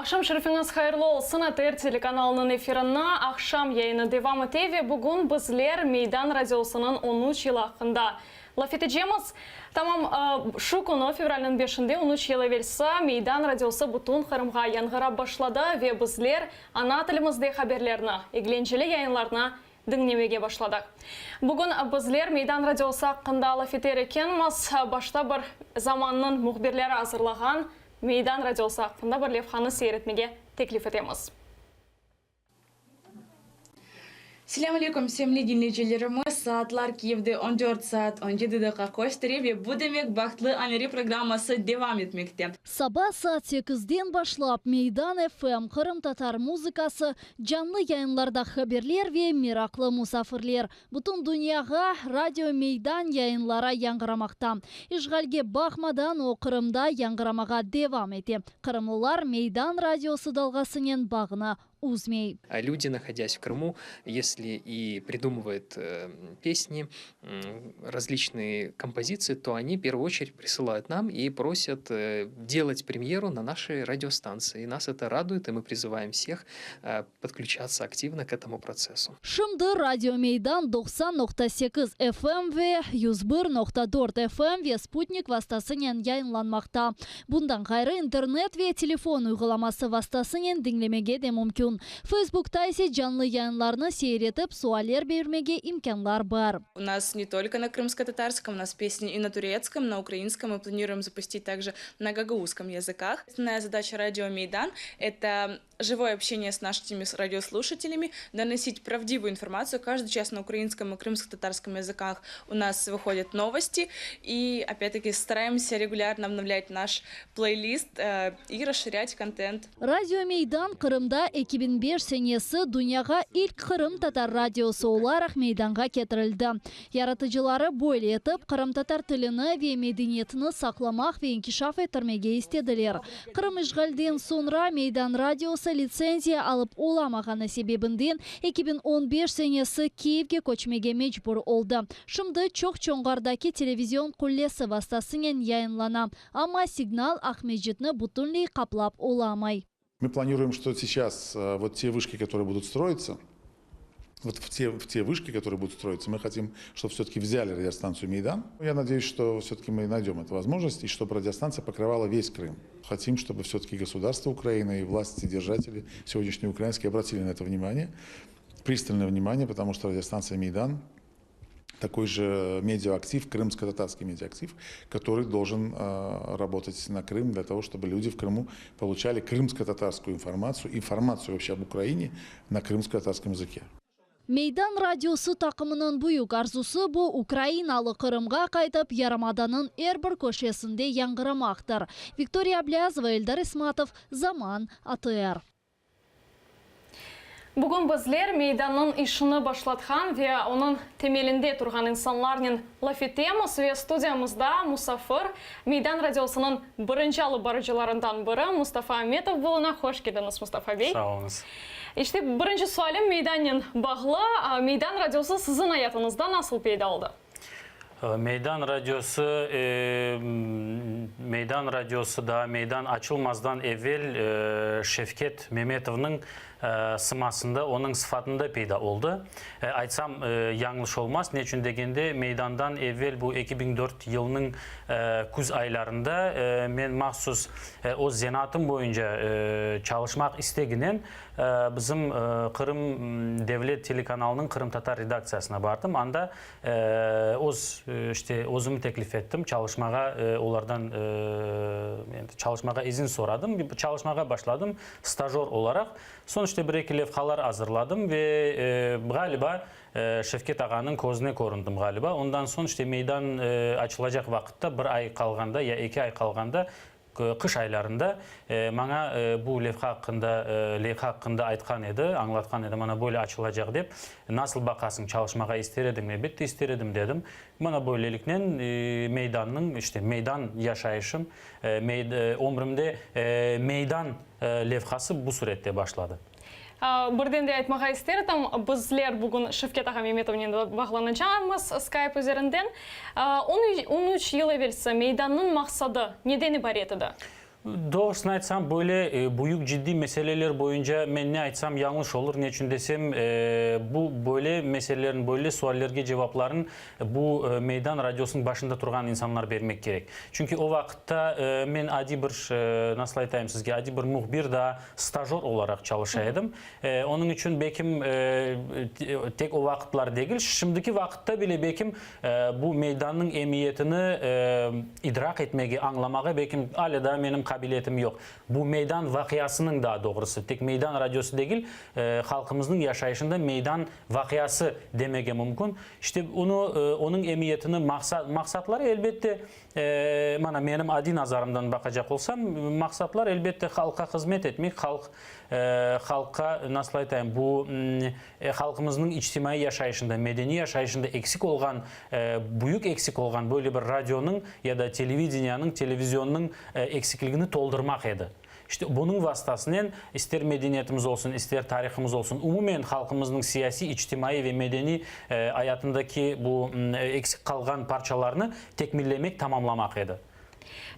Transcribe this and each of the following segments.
Aqşam şerifiñiz hayırlı olsun, ATR telekanalınıñ efirinde aqşam yayını devam ete ve bugün bizler Meydan radiosınıñ on üç yılı aqqında laf etecemiz. Tamam şu künü, fevralniñ beşinde, on üç yıl evelsi Meydan radiosı bütün Qırımğa yañğırap başladı ve bizler ana tilimizde haberlerni, eglenceli yayınlarnı diñlemege başladıq. Bugün bizler Meydan radiosı aqqında laf eter ekenmiz, başta bir zamannıñ mühbirleri azırlağan Meydan radiosı aqqında bir levhanı seyir etmege teklif etemiz. Selâm aleyküm, sevimli diñleyicilerimiz! Saatlar Kiyevde 14 saat 17 daqqa köstere ve bu demek Bahtlı aneri programması devam etmekte. Saba saat sekizden başlap Meydan FM qırımtatar muzıkası, canlı yayınlarda haberler ve meraqlı musafirler bütün dünyağa Radio Meydan yayınları yañğıramaqta. İşğalge baqmadan o Qırımda yañğıramağa devam ete. Qırımlılar Meydan radiosı dalğasınen bağnı üzmey. Люди, находясь в Крыму, если и придумывают песни, различные композиции, то они в первую очередь присылают нам и просят делать премьеру на нашей радиостанции. И нас это радует, и мы призываем всех подключаться активно к этому процессу. Şimdi Radio Meydan 90.8 FM ve 101.4 FM ve sputnik vastasınen yayınlanmaqta. Bundan ğayrı, internet ve telefon uyğulaması vastasınen diñlemege de mümkün. Facebookta ise canlı yayınlarnı seyir etip, sualler bermege imkânlar bar. U nas ne tolko na krımsko-tatarskом, u nas pesni i na turetskom, na ukrainskom, mı planiruem zapustit takje na gagauzskom yazıkah. Osnovnaya zadaça Radio Meydan, eto живое общение с нашими радиослушателями, доносить правдивую информацию. Каждый час на украинском и крымско-татарском языках у нас выходят новости. И, опять-таки, стараемся регулярно обновлять наш плейлист и расширять контент. Radio Meydan Qırımda 2005 senesi dünyağa ilk qırımtatar radiosı olaraq meydanğa ketirildi. Yaratıcıları böyle etip qırımtatar tilini ve medeniyetini saqlamaq ve inkişaf ettirmege istediler. Qırım işğalden soñra Meydan radiosı litsenziya alıp olamağanı sebebinden 2015 senesi Kiyevge köçmege mecbur oldı. Şimdi çoq Çonğardaki televizion qullesi vastasınen yayınlana, amma signal Aqmescitni bütünley qaplap olamay. Мы планируем, что сейчас вот те вышки, которые будут строиться, вот в те, в те вышки, которые будут строиться, мы хотим, чтобы все-таки взяли радиостанцию «Мейдан». Я надеюсь, что все-таки мы найдем эту возможность, и чтобы радиостанция покрывала весь Крым. Хотим, чтобы все-таки государство Украины и власти-держатели сегодняшние украинские обратили на это внимание, пристальное внимание, потому что радиостанция «Мейдан» такой же медиаактив, крымско-татарский медиаактив, который должен работать на Крым для того, чтобы люди в Крыму получали крымско-татарскую информацию, информацию вообще об Украине на крымско-татарском языке. Meydan radiosı taqımınıñ büyük arzusı bu ukrainalı Qırımğa qaytıp, yarımadanıñ er bir köşesinde yañğıramaqtır. Viktoriya Ablâzova, Eldar İsmatov, Zaman, ATR. Bugün bizler Meydannıñ işini başlatqan ve onıñ temelinde turğan insanlarnen laf etemiz ve studiyamızda musafir, Meydan radiosınıñ birinci alıp barıcılarından biri Mustafa Ametov buluna. Hoş keldiñiz, Mustafa bey. Sağ oluñız. İşte, birinci sualim Meydannen bağlı. Meydan radiosı siziñ ayatıñızda nasıl peyda oldı? Meydan radiosı, Meydan radiosı daa meydan açılmazdan evel Şevket Memetovnıñ sımasında, onıñ sıfatında peyda oldı. Aytsam, yañlış olmaz, ne içün degende, meydandan evel bu 2004 yılnıñ küz aylarında men mahsus öz zenaatım boyunca çalışmaq isteginen bizim Qırım devlet telekanalınıñ qırımtatar redaktsiyasına bardım. Anda Öz, işte, özüm teklif ettim çalışmağa, olardan endi çalışmağa izin soradım. Çalışmağa başladım stajör olaraq. Soñ, işte, bir-eki levhalar azırladım ve, ğaliba, Şevket ağanıñ közüne köründim, ğaliba. Ondan soñ, işte, meydan açılacaq vaqıtta, bir ay qalğanda ya eki ay qalğanda, Qış aylarında maña bu levha aqqında, leyha aqqında aytqan edi, añlatqan edi, mana böyle açılacaq dep. Nasıl baqasıñ, çalışmağa ister ediñmi? Elbette ister edim, dedim. Mana böyleliknen meydannıñ, işte, meydan yaşayışım, ömrümde meydan levhası bu sürette başladı. Birden de aytmağa ister edim, bizler bugün Şevket ağa Memetovnen bağlanacağımız Skype üzerinden. On üç yıl evelsi Meydannıñ maqsadı neden ibaret edi? Doğrusını aytsam, böyle büyük ciddiy meseleler boyunca men ne aytsam yañlış olur. Ne içün desem, bu böyle meselelerin, böyle suallerge cevapların bu Meydan radiosınıñ başında turğan insanlar bermek kerek. Çünki o vaqıtta men adiy bir, nasıl aytayım sizge, adiy bir mühbir, daa stajör olaraq çalışa edim. Onıñ içün bekim tek o vaqıtlar degil, şimdiki vaqıtta bile bekim bu Meydannıñ emiyetini idraq etmege, añlamağa bekim alâ daa menim qabiliyetim yoq. Bu Meydan vaqiasınıñ daa doğrusı, tek Meydan radiosı degil, halqımıznıñ yaşayışında Meydan vaqiası demege mümkün. İşte, onı, onıñ emiyetini, maqsatları, elbette, Mana, menim adiy nazarımdan baqacaq olsam, maqsatlar, elbette, halqqa hızmet etmek, halq, halqqa, nasıl aytayım, bu halqımıznıñ içtimaiy yaşayışında, medeniy yaşayışında eksik olğan, büyük eksik olğan böyle bir radionıñ ya da televideniyanıñ, televizionnıñ eksikligini toldurmaq edi. İşte, bunıñ vastasınen, ister medeniyetimiz olsun, ister tarihımız olsun, umumen halqımıznıñ siyasiy, içtimaiy ve medeniy ayatındaki bu eksik qalğan parçalarnı tekmillemek, tamamlamaq edi.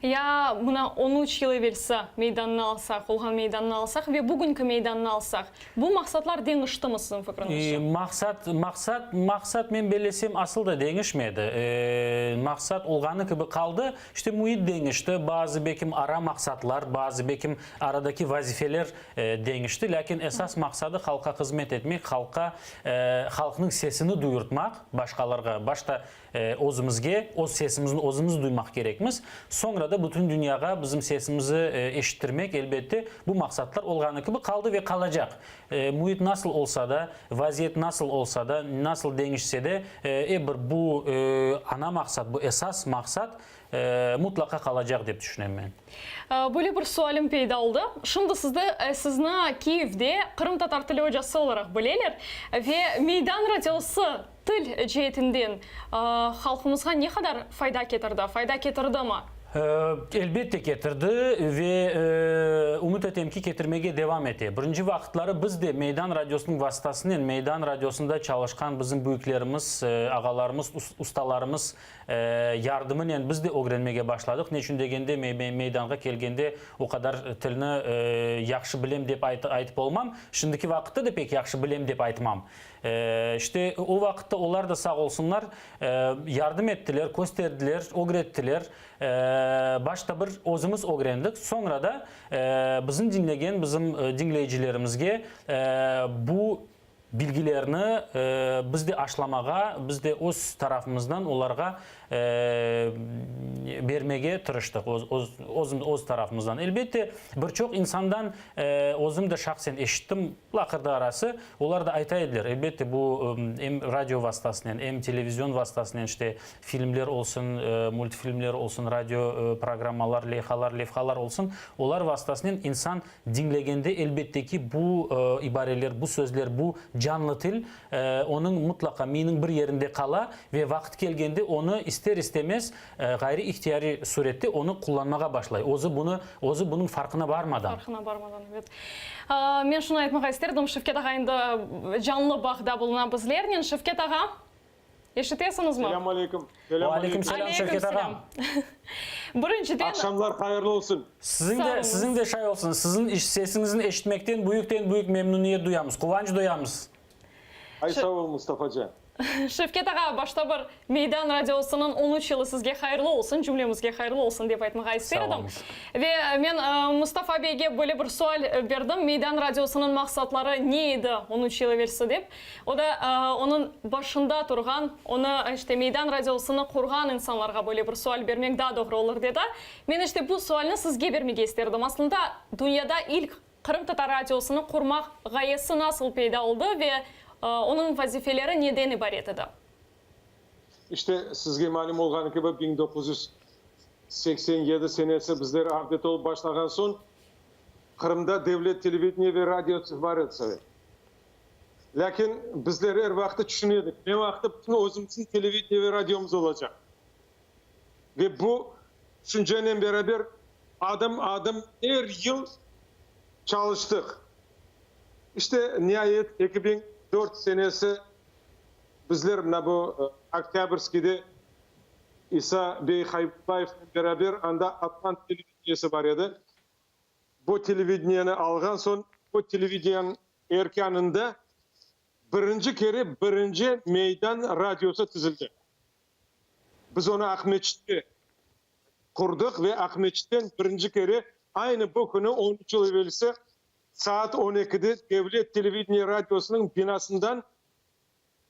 Ya mına on üç yıl evelsi meydannı alsaq, olğan meydannı alsaq ve bugünki meydannı alsaq, bu maqsatlar deñiştimi siziñ fikriñizce? Maqsat, maqsat, maqsat, men bellesem, asıl da deñişmedi. Maqsat olğanı kibi qaldı. İşte, müit deñişti, bazı, belkim, ara maqsatlar, bazı, belkim, aradaki vazifeler deñişti, lâkin esas maqsadı halqqa hızmet etmek, halqqa, halqnıñ sesini duyurtmaq, başqalarğa, başta özümizge, öz sesimizni özümiz duymaq kerekmiz, soñra da bütün dünyağa bizim sesimizi eşittirmek, elbette, bu maqsatlar olğanı kibi qaldı ve qalacaq. Müit nasıl olsa da, vaziyet nasıl olsa da, nasıl deñişse de, ep bir bu ana maqsat, bu esas maqsat mutlaqa qalacaq dep tüşünem men. Böyle bir sualim peyda oldı. Şimdi sizde, sizni Kiyevde qırımtatar tili ocası olaraq bileler ve Meydan radiosı til ceetinden halqımızğa ne qadar fayda ketirdi, fayda ketirdimi? Elbette ketirdi ve ümüt etem ki, ketirmege devam ete. Birinci vaqıtları biz de Meydan radiosınıñ vasıtasınen, Meydan radiosında çalışqan bizim büyüklerimiz, ağalarımız, ustalarımız yardımınen biz de ögrenmege başladıq. Ne içün degende, Meydanğa kelgende o qadar tilni yahşı bilem dep aytıp olmam. Şimdiki vaqıtta da pek yahşı bilem dep aytmam. İşte, o vaqıtta olar da sağ olsunlar, yardım ettiler, kösterdiler, ögrettiler. Başta bir özümiz ögrendik, soñra da bizim diñlegen bizim diñleyicilerimizge bu bilgilerni biz de aşlamağa, biz de öz tarafımızdan olarğa bermege tırıştıq, öz tarafımızdan. Elbette, bir çoq insandan özüm de şahsen eşittim, Laqırdı arası, olar da ayta ediler, elbette, bu em radio vastasınen, em televizion vastasınen, işte, filmler olsun, multfilmler olsun, radio programmalar, leyhalar, levhalar olsun, olar vastasınen insan diñlegende, elbette ki, bu ibareler, bu sözler, bu canlı til onıñ mutlaqa miyiniñ bir yerinde qala ve vaqıt kelgende onı ister-istemez, ğayrı-ihtiyariy surette onı qullanmağa başlay, özü bunı, özü bunıñ farqına barmadan. Farqına barmadan, ebet. Men şunı aytmağa isterdim, Şevket ağa endi canlı bağda buluna bizlernen. Şevket ağa, eşitesiñizmi? Selâm aleyküm. Selâm aleyküm selâm, Şevket ağam. Birinciden. Aqşamlar hayırlı olsun. Siziñ de, siziñ de şay olsun. Siziñ sesiñizni eşitmekten büyükten-büyük memnüniyet duyamız, quvanç duyamız. Ay sağ ol Mustafacan. Şevket ağa, başta bir Meydan radiosınıñ on üç yılı sizge hayırlı olsun, cümlemizge hayırlı olsun dep aytmağa ister edim. Ve men Mustafa beyge böyle bir sual berdim, Meydan radiosınıñ maqsatları ne edi on üç yıl evelsi dep. O da onıñ başında turğan, onı işte Meydan radiosını qurğan insanlarğa böyle bir sual bermek daa doğru olur dedi. Men işte bu sualni sizge bermege isterdim. Aslında dünyada ilk Qırımtatar radiosını qurmaq ğayesi nasıl peyda oldı ve onıñ vazifeleri neden ibaret edi? İşte, sizge malüm olğanı kibi, 1987 senesi bizler avdet olıp başlağan soñ, Qırımda devlet televideniye ve radiosı bar edi sovet. Lâkin bizler er vaqıt tüşüne edik, ne vaqıt bizim özümizniñ televideniye ve radiomız olacaq? Ve bu tüşüncenen beraber adım-adım er yıl çalıştıq. İşte, niayet, 2004 senesi bizler mına bu Oktâbrskiyde İsa bey Haybullayevnen beraber anda Atlant televideniyesi bar edi. Bu televideniyeni alğan soñ, bu televideniyanıñ erkânında birinci kere birinci Meydan radiosı tizildi. Biz onı Aqmeçitte qurdıq ve Aqmeçitten birinci kere aynı bu künü, on üç yıl evelsi, saat on ekide devlet televideniye radiosınıñ binasından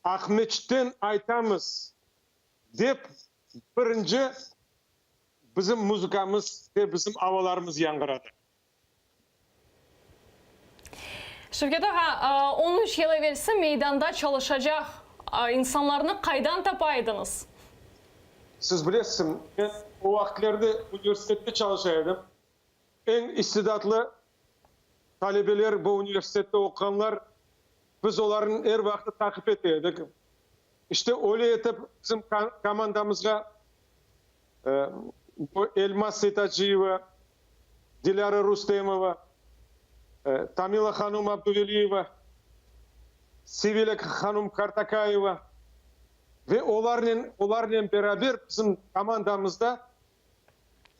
Aqmeçitten aytamız dep birinci bizim muzıkamız ve bizim avalarımız yañğıradı. Şevket ağa, 13 yıl evelsi Meydanda çalışacaq insanlarnı qaydan tapa ediñiz? Siz bilesiz, men o vaqıtlarda universitette çalışa edim. Eñ istidatlı talebeler, bu universitette oquğanlar, biz olarnı er vaqıt taqip ete edik. İşte, öyle etip bizim komandamızğa bu Elmaz Seytaciyeva, Dilâra Rustemova, Tamila hanum Abduveliyeva, Sevilâ hanum Kartakayeva ve olarnen, olarnen beraber bizim komandamızda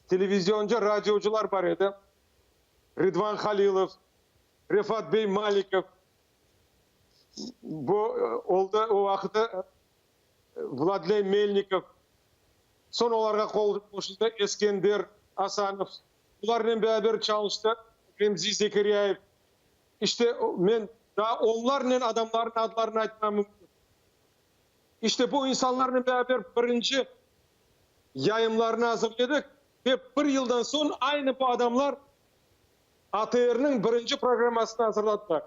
televizioncı, radiocılar bar edi, Ridvan Halilov, Refat bey Malikov, bu oldı o vaqıtı Vladley Melnikov, soñ olarğa qoşuldı Eskender Asanov, bularnen beraber çalıştı Remzi Zekeryayev. İşte, men daa onlarnen adamlarnıñ adlarını aytmam mümkün. İşte, bu insanlarnen beraber birinci yayınlarnı azırladık ve bir yıldan soñ aynı bu adamlar ATRniñ birinci programmasını azırladılar.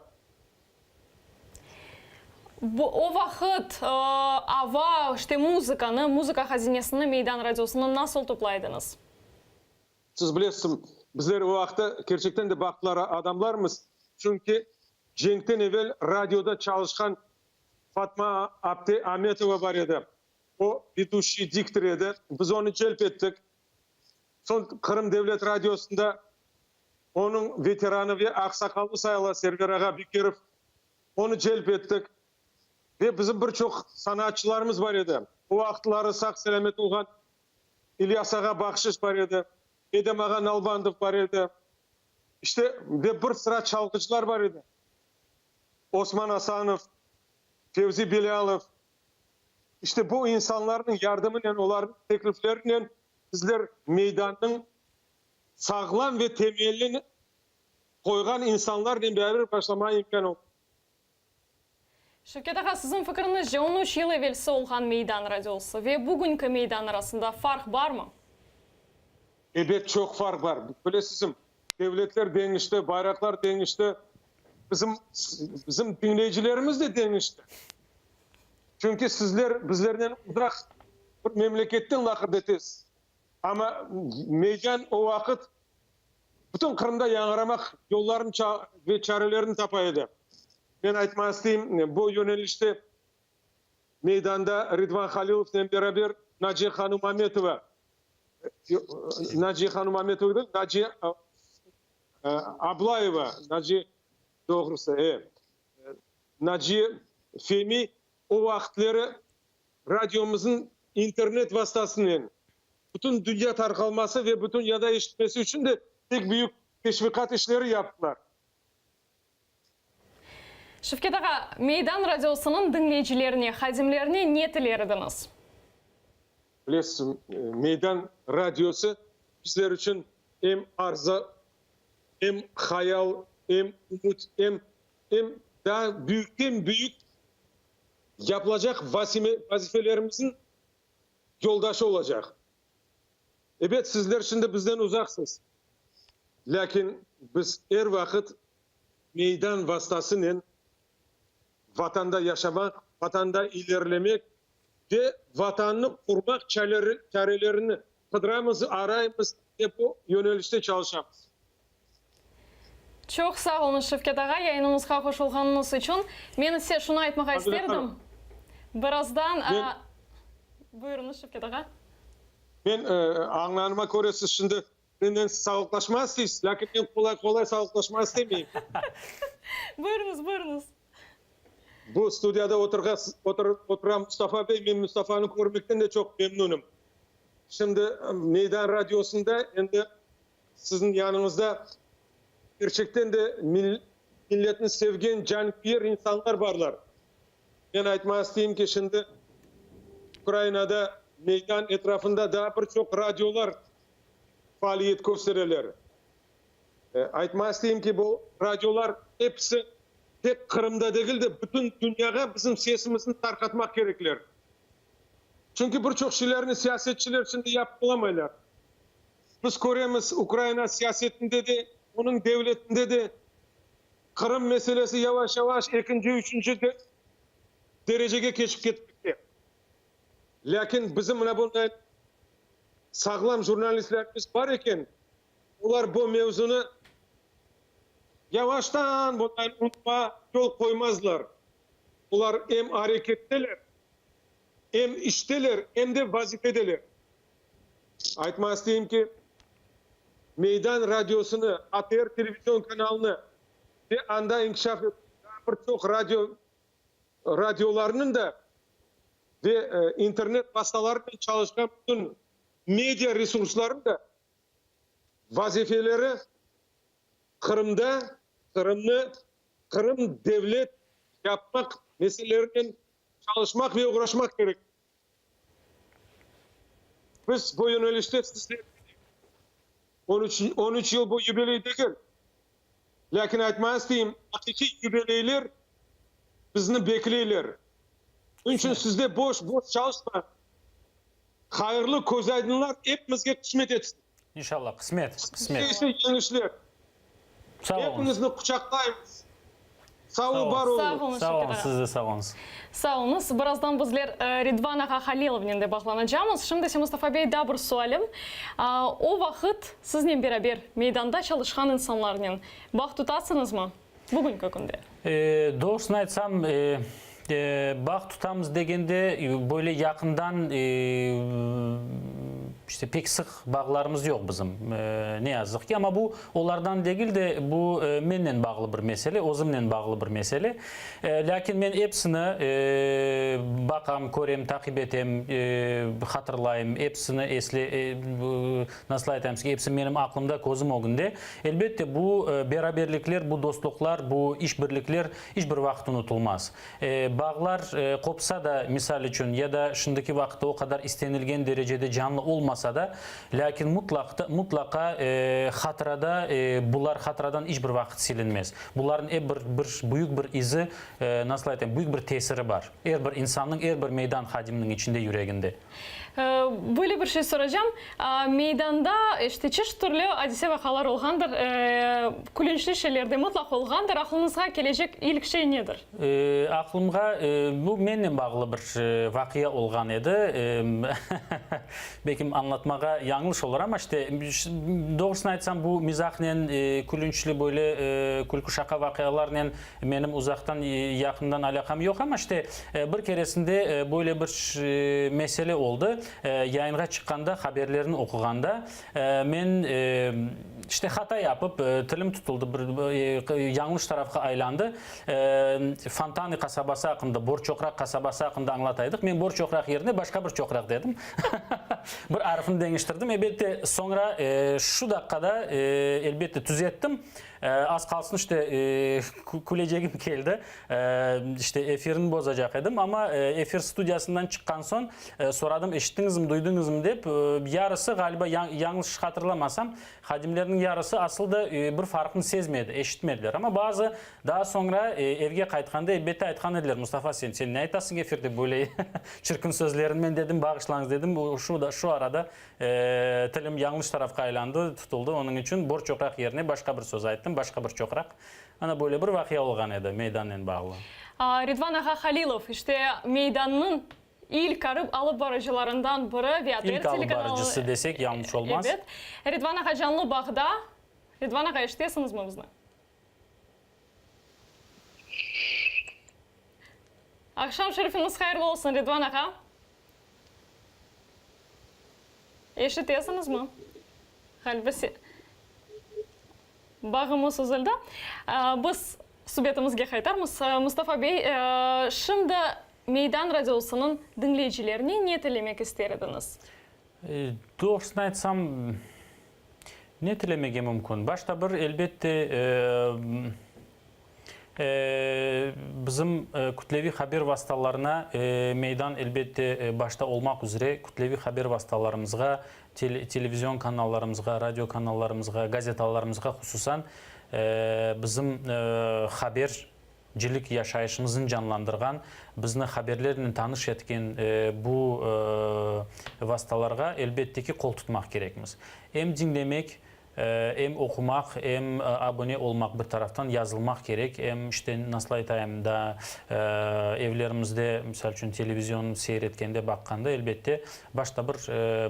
Bu, o vaqıt, ava, işte, muzıkanı, muzıka hazinesini Meydan radiosından nasıl toplay ediñiz? Siz bilesiz, bizler o vaqıtta kerçekten de bahtlı adamlarmız, çünki cenkten evel radioda çalışqan Fatma apte Ametova bar edi, o, veduşiy diktor edi, biz onı celp ettik. Soñ Qırım devlet radiosında onıñ veteranı ve aqsaqallı sayıla Server ağa Bekirov, onı celp ettik. Ve bizim bir çoq sanatçılarımız bar edi. O vaqıtları sağ-selâmet olğan İlyas ağa Bahşış bar edi, Edem ağa Nalbandov bar edi. İşte, ve bir sıra çalğıcılar bar edi. Osman Asanov, Fevzi Bilâlov. İşte bu insanlarnıñ yardımınen, olarnıñ tekliflerinen bizler Meydannıñ sağlam ve temelini qoyğan insanlarnen beraber başlamağa imkân oldı. Şevket ağa, siziñ fikriñizce, 13 yıl evelsi olğan Meydan radiosı ve bugünki Meydan arasında farq barmı? Ebet, çoq farq bar. Bilesizm, devletler deñişti, bayraqlar deñişti, bizim, bizim diñleyicilerimiz de deñişti. Çünki sizler bizlerden uzaq bir memleketten laqırd etesiz. Amma Meydan o vaqıt bütün Qırımda yañğıramaq yollarını ve çarelerini tapa edi. Men aytmağa isteyim, bu yönelişte Meydanda Ridvan Halilovnen beraber Naciye hanım Ametova, Naciye hanım Ametova degil, Naciye Ablayeva, Naciye, doğrusı, e, Naciye Femi o vaqıtleri radiomıznıñ internet vastasınen bütün dünya tarqalması ve bütün dünyada eşitmesi içün de pek büyük teşviqat işleri yaptılar. Şevket ağa, Meydan radiosınıñ diñleyicilerine, hadimlerine ne tiler ediñiz? Bilesiz, Meydan radiosı bizler içün em arzu, em hayal, em ümüt, em, em daa büyükten büyük yapılacaq vazifelerimizniñ yoldaşı olacaq. Ebet, sizler şimdi bizden uzaqsız, lâkin biz er vaqıt Meydan vastasınen Vatanda yaşamaq, Vatanda ilerilemek ve Vatannı qurmaq çarelerini qıdıramız, araymız ve bu yönelişte çalışamız. Çoq sağ oluñız, Şevket ağa, yayınımızğa qoşulğanıñız içün. Men ise şunı aytmağa isterdim, birazdan. Buyurıñız, Şevket ağa. Men, añlanıma köre, siz şimdi menden sağlıqlaşmağa isteysiz, lâkin men qolay-qolay sağlıqlaşmağa istemeyim. Buyurıñız, buyurıñız. Bu studiyada oturan Mustafa bey, men Mustafanı körmekten de çoq memnünim. Şimdi Meydan radiosında endi siziñ yanıñızda. Kerçekten de milletni sevgen canküyer insanlar barlar. Men aytmağa isteyim ki, şimdi Ukrainada Meydan etrafında daa bir çoq radiolar faaliyet köstereler. Aytmağa isteyim ki, bu radiolar episi tek Qırımda degil de, bütün dünyağa bizim sesimizni tarqatmaq kerekler. Çünki bir çoq şeylerni siyasetçiler şimdi yapıp olamaylar. Biz köremiz, Ukraina siyasetinde de, onıñ devletinde de Qırım meselesi yavaş-yavaş ekinci, üçünci derecege keçip ketmekte. Lâkin bizim mına bunday sağlam jurnalistlerimiz bar eken, olar bu mevzunı yavaştan bunday unutmağa yol qoymazlar. Olar em areketteler, em işteler, em de vazifedeler. Aytmağa isteyim ki, Meydan radiosını, ATR televizion kanalını ve anda inkişaf etken daa bir çoq radio radiolarnıñ da ve internet vastalarınen çalışqan bütün media resurslarnıñ da vazifeleri Qırımda Qırımnı Qırım devlet yapmaq meselelerinen çalışmaq ve oğraşmaq kerek. Biz bu yönelişte sizler 13 yıl bu yubiley degil. Lâkin aytmağa isteyim, aqiqiy yubileyler bizni bekleyler. Onıñ içün siz de boş boş çalışmañız. Hayırlı közaydınlar epimizge qısmet etsin. İnşallah, qısmet, qısmet. Sizge ise yeñişler. Sağ oluñız. Epiñizni quçaqlaymız. Sağ ol, bar oluñız. Sağ oluñız, siz de sağ oluñız. Sağ oluñız. Birazdan bizler Ridvan ağa Halilovnen de bağlanacamız. Şimdi ise Mustafa bey daa bir sualim. O vaqıt siznen beraber meydanda çalışqan insanlarnen bağ tutasıñızmı bugünki künde? Doğrusını aytsam, Bağ tutamız degende, böyle yaqından, işte, pek sıq bağlarımız yoq bizim, ne yazıq ki. Amma bu olardan degil de, bu mennen bağlı bir mesele, özümnen bağlı bir mesele. Lâkin men episini baqam, körem, taqip etem, hatırlayım, episini esle, nasıl aytayım sizge, episi menim aqlımda, közüm ögünde. Elbette, bu beraberlikler, bu dostluqlar, bu işbirlikler İç bir vaqıt unutılmaz. Bağlar qopsa da, misal içün, ya da şimdiki vaqıtta o qadar istenilgen derecede canlı olmasa da, lâkin mutlaqta, mutlaqa hatırada, bular hatıradan iç bir vaqıt silinmez. Bularnıñ ep bir, bir büyük bir izi, nasıl aytayım, büyük bir tesiri bar. Er bir insannıñ, er bir meydan hadiminiñ içinde, yüreginde. Böyle bir şey soracam, meydanda işte çeşit türlü adise-vaqalar olğandır, külünçli şeyler de mıtlaq olğandır. Aqlıñızğa kelecek ilk şey nedir? Aqlımğa, bu mennen bağlı bir vaqia olğan edi. Belkim añlatmağa yañlış olur, amma işte, doğrusını aytsam, bu mizahnen, külünçli böyle külkü-şaqa vaqialarnen Menim uzaqtan, yaqından alâqam yoq, amma işte, bir keresinde böyle bir mesele oldı. Yayınğa çıqqanda, haberlerni oquğanda, men, işte, hata yapıp, tilim tutuldı, bir yañlış tarafqa aylandı. Fontanı qasabası aqqında, Borçoqraq qasabası aqqında añlataydıq. Men Borçoqraq yerine başqa bir çoqraq dedim. Bir arfını deñiştirdim. Elbette, soñra şu daqqada, elbette, tüzettim. Az qalsın, işte, külecegim keldi, işte, efirni bozacaq edim, amma efir studiyasından çıqqan soñ soradım, eşittiñizmi, duydıñızmı dep, yarısı, ğaliba, yañlış hatırlamasam, hadimlerniñ yarısı asıl da bir farqnı sezmedi, eşitmediler. Amma bazı daa soñra evge qaytqanda, elbette, aytqan ediler, Mustafa, sen, sen ne aytasıñ efirde böyle çirkin sözlerni, men dedim, bağışlañız, dedim, şu, şu arada Tilim yañlış tarafqa aylandı, tutuldı, onıñ içün Borçoqraq yerine başqa bir söz ayttım, başqa bir çoqraq. Ana böyle bir vaqia olğan edi, meydannen bağlı. Ridvan ağa Halilov, işte, Meydannıñ ilk alıp barıcılarından biri ve ATR İlk alıp telekanalınıñ. barıcısı desek yañlış olmaz. Ebet. Ridvan ağa canlı bağda. Ridvan ağa, eşitesiñizmi bizni? Aqşam şerifiñiz hayırlı olsun, Ridvan ağa. Eşitesiñizmi? Ğaliba bağımız üzüldi. Biz subetimizge qaytarmız. Mustafa bey, şimdi Meydan radiosınıñ diñleyicilerine ne tilemek ister ediñiz? Doğrusını aytsam, Ne tilemege mümkün? Başta bir, elbette, bizim kütleviy haber vastalarına meydan, elbette, başta olmaq üzre kütleviy haber vastalarımızğa, televizion kanallarımızğa, radio kanallarımızğa, gazetalarımızğa hususan bizim haber cilik yaşayışımıznı canlandırğan, bizni haberlernen tanış etken bu vastalarğa, elbette ki, qol tutmaq kerekmiz. Em diñlemek, em oqumaq, em abone olmaq bir taraftan, yazılmaq kerek, em, işte, nasıl aytayım, daa evlerimizde, misal içün, televizion seyir etkende, baqqanda, elbette, başta bir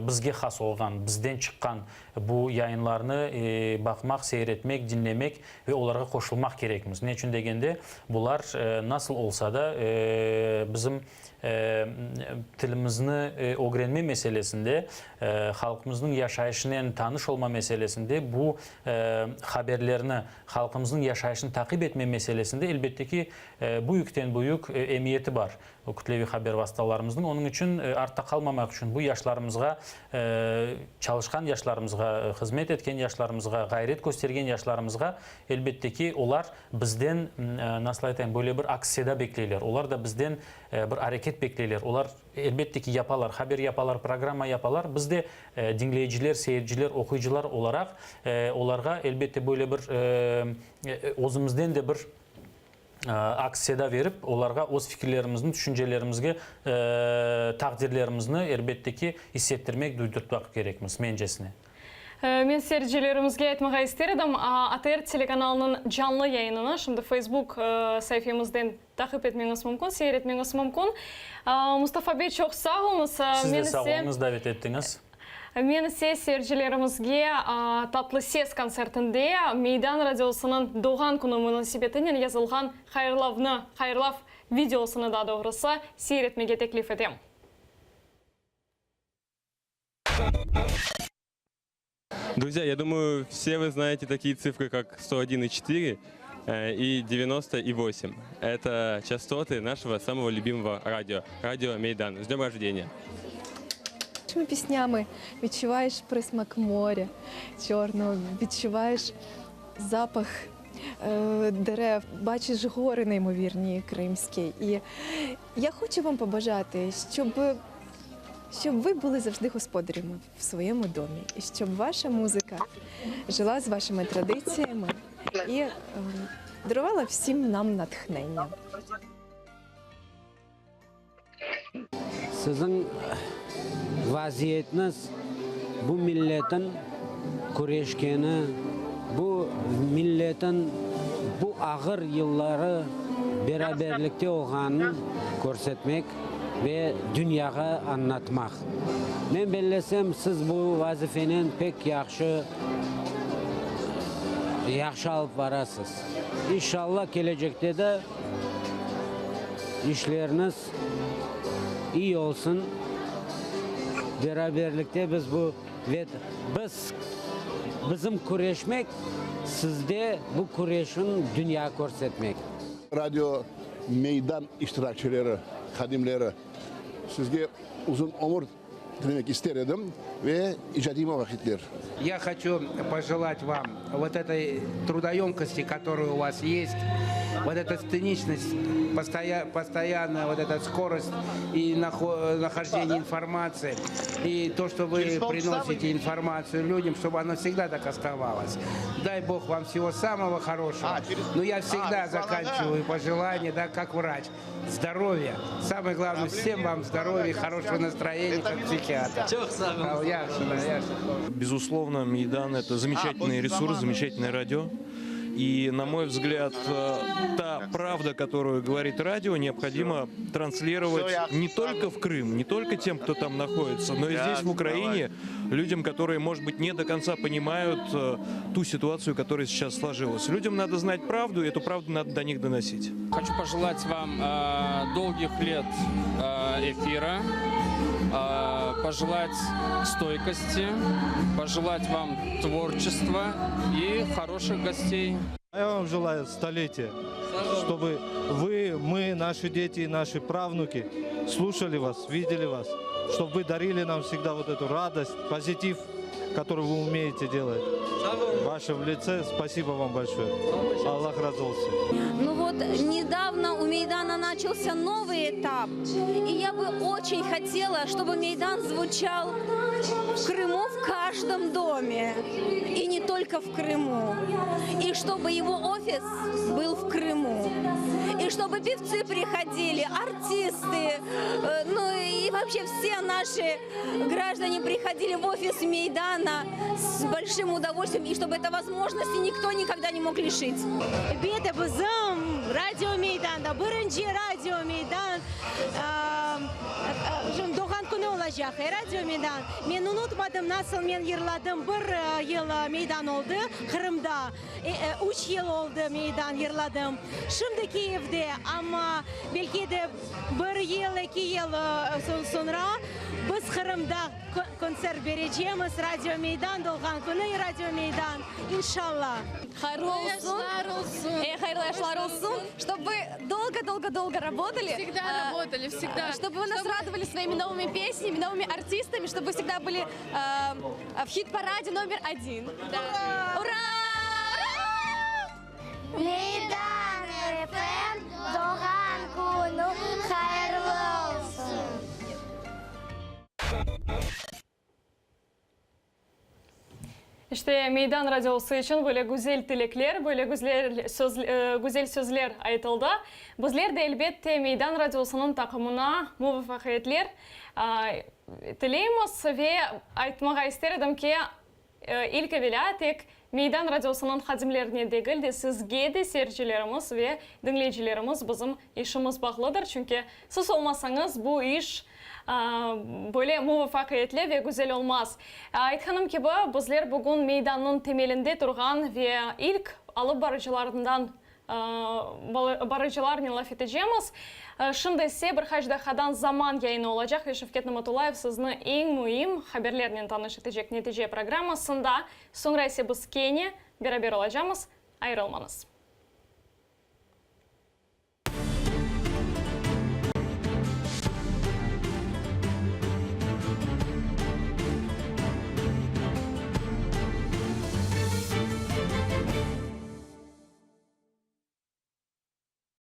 bizge has olğan, bizden çıqqan Bu yayınlarnı baqmaq, seyir etmek, diñlemek ve olarğa qoşulmaq kerekmiz. Ne içün degende, bular nasıl olsa da, bizim tilimizni ögrenme meselesinde, halqımıznıñ yaşayışınen tanış olma meselesinde, bu haberlerni, halqımıznıñ yaşayışını taqip etme meselesinde, elbette ki, büyükten-büyük emiyeti bar. Kütleviy haber vastalarımıznıñ, onıñ içün artta qalmamaq içün bu yaşlarımızğa, çalışqan yaşlarımızğa, hızmet etken yaşlarımızğa, ğayret köstergen yaşlarımızğa, elbette ki, olar bizden, nasıl aytayım, böyle bir aks-seda bekleyler, olar da bizden bir areket bekleyler, olar, elbette ki, yapalar, haber yapalar, programma yapalar, biz de diñleyiciler, seyirciler, oquyıcılar olaraq olarğa, elbette, böyle bir özümizden de bir aks-seda verip, olarğa öz fikirlerimizni, tüşüncelerimizge, taqdirlerimizni, elbette ki, issettirmek, duydurtmaq kerekmiz, mencesine. Men seyircilerimizge aytmağa ister edim, ATR telekanalınıñ canlı yayınını şimdi Facebook saifemizden taqip etmeñiz mümkün, seyir etmeñiz mümkün. Mustafa bey, çoq sağ oluñız. Siz de sağ oluñız, davet ettiñiz. Men ise seyircilerimizge Tatlı ses kontsertinde Meydan radiosınıñ doğğan künü munasebetinen yazılğan hayırlavnı, hayırlav videosını daa doğrusı, seyir etmege teklif etem. Друзья, я думаю, все вы знаете такие цифры, как 101,4 и 90,8. Это частоты нашего самого любимого радио, радио Мейдан. С днем рождения! Цими піснями відчуваєш присмак моря чорного, відчуваєш запах е, дерев, бачиш гори неймовірні кримські. І я хочу вам побажати, щоб, щоб ви були завжди господарями в своєму домі, і щоб ваша музика жила з вашими традиціями і е, дарувала всім нам натхнення. Siziñ vaziyetniz bu milletin küreşkeni, bu milletin bu ağır yılları beraberlikte olğanın körsetmek ve dünyağa añlatmaq. Men bellesem, siz bu vazifenen pek yahşı yahşı alıp barasız. İnşallah, kelecekte de İşleriniz iyi olsun. Beraberlikte biz bu ve biz bizim küreşmek, sizde bu küreşin dünya körsetmek. Radio Meydan iştirakçileri, hadimleri, sizge uzun ömür Tilemek ister edim ve icadiy muvafaqiyetler. Я хочу пожелать вам вот этой трудоемкости, которая у вас есть, вот эта сценичность, постоянная вот эта скорость и нахождение информации, и то, что вы приносите информацию людям, чтобы она всегда так оставалась. Дай Бог вам всего самого хорошего. Но я всегда заканчиваю пожелания, да, как врач. Здоровья. Самое главное, всем вам здоровья, хорошего настроения, как психиатр. Безусловно, Мейдан – это замечательный ресурс, замечательное радио. И, на мой взгляд, э, та правда, которую говорит радио, необходимо транслировать не только в Крым, не только тем, кто там находится, но и здесь, в Украине, людям, которые, может быть, не до конца понимают э, ту ситуацию, которая сейчас сложилась. Людям надо знать правду, и эту правду надо до них доносить. Хочу пожелать вам э, долгих лет э, эфира, э, пожелать стойкости, пожелать вам творчества и хороших гостей. Я вам желаю столетия, чтобы вы, мы, наши дети и наши правнуки слушали вас, видели вас, чтобы вы дарили нам всегда вот эту радость, позитив, который вы умеете делать. В вашем лице спасибо вам большое. Allah razı olsun. Ну вот, недавно у Мейдана начался новый этап. И я бы очень хотела, чтобы Мейдан звучал в Крыму в каждом доме. И не только в Крыму. И чтобы его офис был в Крыму. И чтобы певцы приходили, артисты, э, ну и вообще все наши граждане приходили в офис Мейдана с большим удовольствием, и чтобы этой возможности никто никогда не мог лишить. Elbette bizim Radio Meydanda, birinci Radio Meydan doğğan künü olacaq. Radio Meydan. Men unutmadım, nasıl men yırladım, bir yıl Meydan oldı Qırımda. Üç yıl oldı Meydan yırladım. Şimdi Kiyevde, amma belki de bir yıl, eki yıl soñra biz Qırımda kontsert berecemiz, Radio Meydan doğğan künü, Radio Meydan, inşallah. Hayırlı olsun. olsun. Hayırlı yaşlar olsun. Чтобы вы долго-долго-долго работали. Всегда работали, всегда. Чтобы вы нас радовали своими новыми песнями, новыми артистами, чтобы вы всегда были э, в хит-параде номер один. Да. Ура! Meydan FM doğğan künü hayırlı olsun! İşte, Meydan radiosı içün böyle güzel tilekler, böyle güzel söz, güzel sözler aytıldı. Bizler de, elbette, Meydan radiosınıñ taqımına muvafaqiyetler tileymiz ve aytmağa ister edim ki, İlk evelâ, tek Meydan radiosınıñ hadimlerine degil de, sizge de, seyircilerimiz ve diñleyicilerimiz, bizim işimiz bağlıdır. Çünki siz olmasañız, bu iş böyle muvafaqiyetli ve güzel olmaz. Aytqanım kibi, bizler bugün Meydannıñ temelinde turğan ve ilk alıp barıcılarından Barıcılarnen laf etecemiz. Şimdi ise bir qaç daqiqadan Zaman yayını olacaq ve Şevket Namatullayev sizni eñ müim haberlernen tanış etecek Netice programmasında. Soñra ise biz kene beraber olacamız. Ayırılmañız.